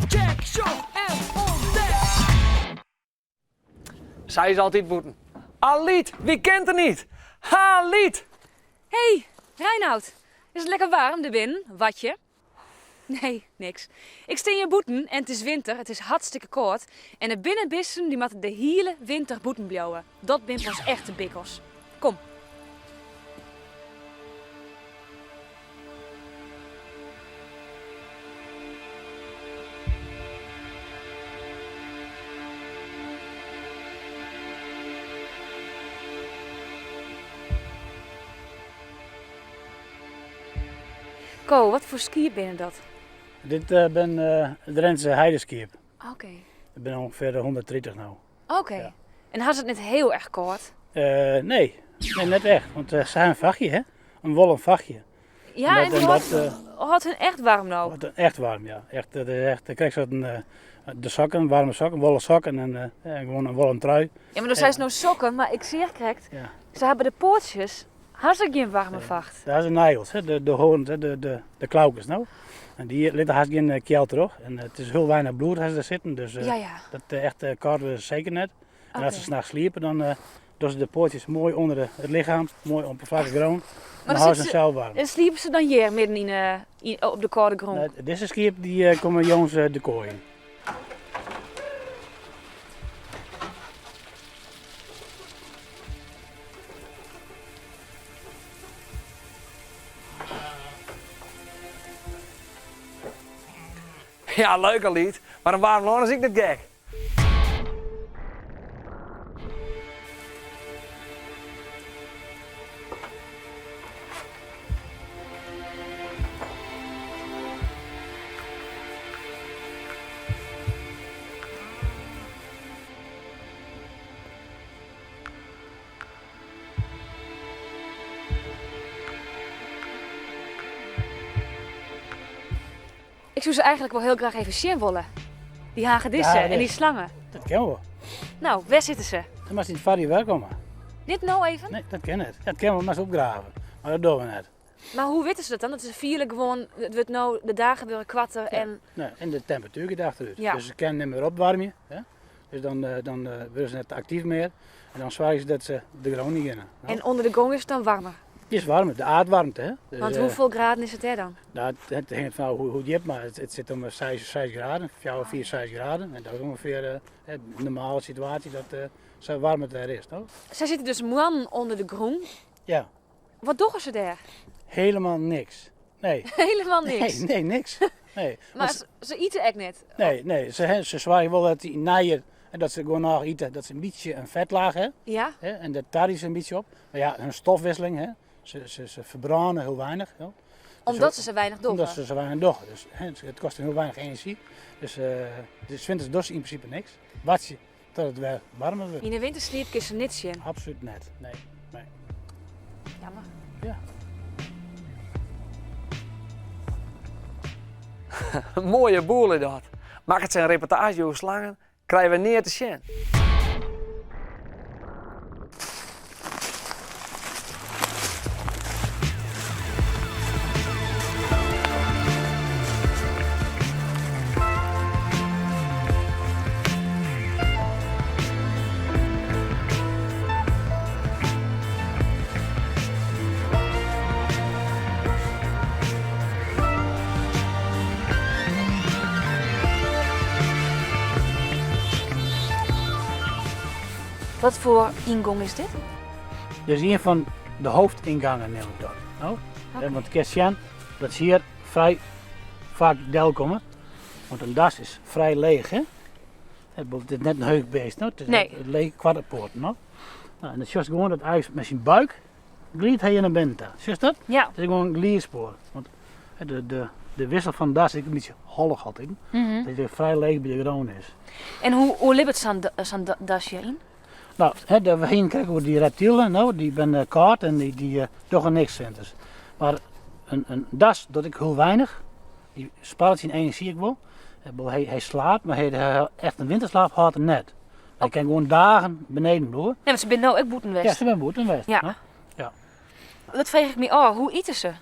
Check, sjoch en ûntdek! Sy is altyd bûten. Alyt, wie kent har niet? Alyt! Hey, Reinout. Is it lekker waarm dêr binnen, watje? Nee, niks. Ik stean hjir bûten en it is winter, it is hartstikke kâld. En de binnenbisten dy moatte de hiele winter bûten bliuwe. Dat binne pas echte bikkels. Kom. Ko, wat foar skiep binne dat? Dit eh, bin eh, Drentse heideskiep. Oké. Der binne ûngefear 130 no. Oké. Ja. En ha se it net hiel erch kâld? Eh, nee. nee, net echt. Want eh, se ha in fachtje, hè? In wollen fachtje. Ja, En en dat- die en hâldt, dat, hâldt hun echt waarm no. Wat echt warm, ja. Echt, dat is echt, dan krijg je zo'n, eh, de sokken, warme sokken, wollen sokken en, eh, en gewoon een wollen trui. Ja, mar do seist no sokken, mar ik seach krekt, Ja. se hawwe de poatsjes, ha se gjin waarme facht. Daar zijn nagels, hè, de, de hoorns, hè, de, de, de klaukes nou. En die litte hast gjin kjeld troch. En it is hiel weinich bloed ha se der sitten, dus Ja, ja. dat echt kâld wurde se seker net. En as se Oké. nachts sliepe, dan eh, dogge se de poatsjes moai ûnder de, it lichem, moai op de grûn. Maar Dan dan hâlde se sitte sels waarm. En sliepe se dan hjir midden yn, eh, yn, op de kâlde grûn? Nee, dizze skiep dy eh, komme jûns eh, de koai yn. Ja, leuk Alyt, mar in waarm lân is ek net gek. Ik soe se eigenlik wol hiel graach even sjen wolle. Dy hagedissen Ja, en dy slangen. Dat kin wol. No, wêr sitte se? Dan moatst yn it foarjier werkomme. Net no even? Nee, dat kin net. Dat kin wol, moatst opgrave. Mar dat dogge we net. Mar hoe witte se dat dan? Dat se fiele gewoan, it wurdt no, de dagen wurde koarter en... Nee, en de temperatuer giet achterút. Ja. Dus se kinne net mear opwaarmje. Hè? Dus dan, eh, dan eh, wurde se net aktyf mear. En dan soargje se dat se de grûn yn geane. No, En ûnder de grûn is it dan waarmer? Het is warmer, de aardwarmte. Hè? Dus, Want eh, hoefolle graden is it dêr dan? Nou, it, it hinget fan ôf hoe, hoe djip, mar it, it sit om 6, 6 graden, 4, 4, 6 graden. En dat is ûngefear eh, de normale situaasje dat eh, sa waarm it dêr is. No? Sy sitte dus moannen ûnder de grûn. Ja. Wat dogge se dêr? Helemaal niks. Nee. Helemaal niks? Nee, nee niks. Nee. Mar Want se, se ite ek net? Nee, nee. Se, se soargje wol dat dy nijer en dat se gewoan ite, dat se in bytsje in fetlaach ha. Ja. Hè, en dat tarje se in bytsje op. Mar ja, hun stofwisseling, hè, se, se, se ferbrâne hiel weinich. Hè. Dus Omdat se sa weinich dogge? Omdat se sa weinich dogge. Dus hè, it kostet hiel weinich enerzjy. Dus, uh, dus winters dogge se yn prinsipe niks. Wachtsje tot it wer waarmer wurdt. Yn de wintersliep kinst se net sjen? Absolút net, nee. nee. Jammer. Ja. Moaie boel is dat. Makket se in reportaazje oer slangen, krije we neat te sjen. Wat foar yngong is dit? Dit is ien fan de hoofdingangen, neam ik dat. No? Oké. Want kinst sjen dat se hjir frij faak delkomme. Want in das is frij leech, hè? Het is net in heech beest, no? It is Nee. net leech koarte poaten, no? No, en dan sjochst gewoan dat eins mei syn buik gliidt hy nei binnen ta. Sjochst dat? Ja. It is gewoan in gliidspoar. Want de, de, de wissel fan das is ek in bytsje hollich altyd. Dat hy frij leech by de grûn is. En hoe oerlibbet sa'n sa'n das hjiryn? No, hè, we hiene krekt oer dy reptilen, no, dy binne kâld en dy, dy eh, dogge niks winters. Mar in, in das docht ek hiel weinich. Dy sparret syn enerzjy ek wol. Hy, hy slaapt, mar hy, hy echt in winterslaap hâldt er net. Hy kin gewoan dagen beneden bliuwe. Nee, want se binne no ek bûten west. Ja, se binne bûten west. Ja. No? Ja. Dat freegje ik my ôf, hoe ite se?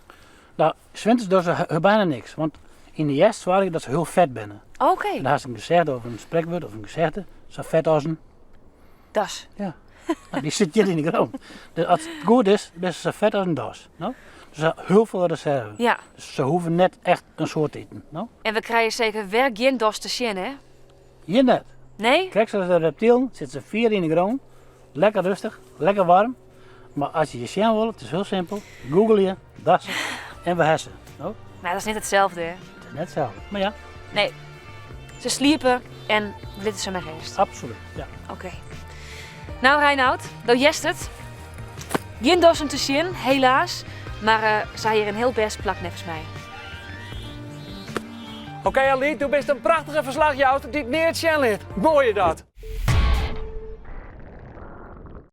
No, 's winters dogge se byna niks. Want Yn de hjerst soargje dat se hiel fet binne. Oké. En dan hast in gezegde of in sprekwurd of in gezegde, sa fet as in Das. Ja. Nou, dy sit hjir yn de grûn. Dus as it goed is, binne se sa fet as in das. No? Dus se ha hiel folle reserve. Ja. Dus se hoege net echt in soad te iten. No? En we krije seker wer gjin das te sjen, hè? Hjir net. Nee? Krekt sa as de reptilen sitte se fier yn de grûn. Lekker rêstich, lekker waarm. Mar as je se sjen wolle, it is hiel simpel. Googleje, dassen en we ha se. No? Maar dat is net itselde, hè? It is net itselde, mar ja. Nee. Se sliepe en we litte se mar rêst. Absolút, ja. Oké. Nou Reinoud, do hearst it. Gjin dassen te sjen, helaas. Mar uh, se ha hjir in hiel bêst plak neffens my. Oké Alyt, do bist in prachtige ferslachjouster dy't neat sjen lit. Moai dat.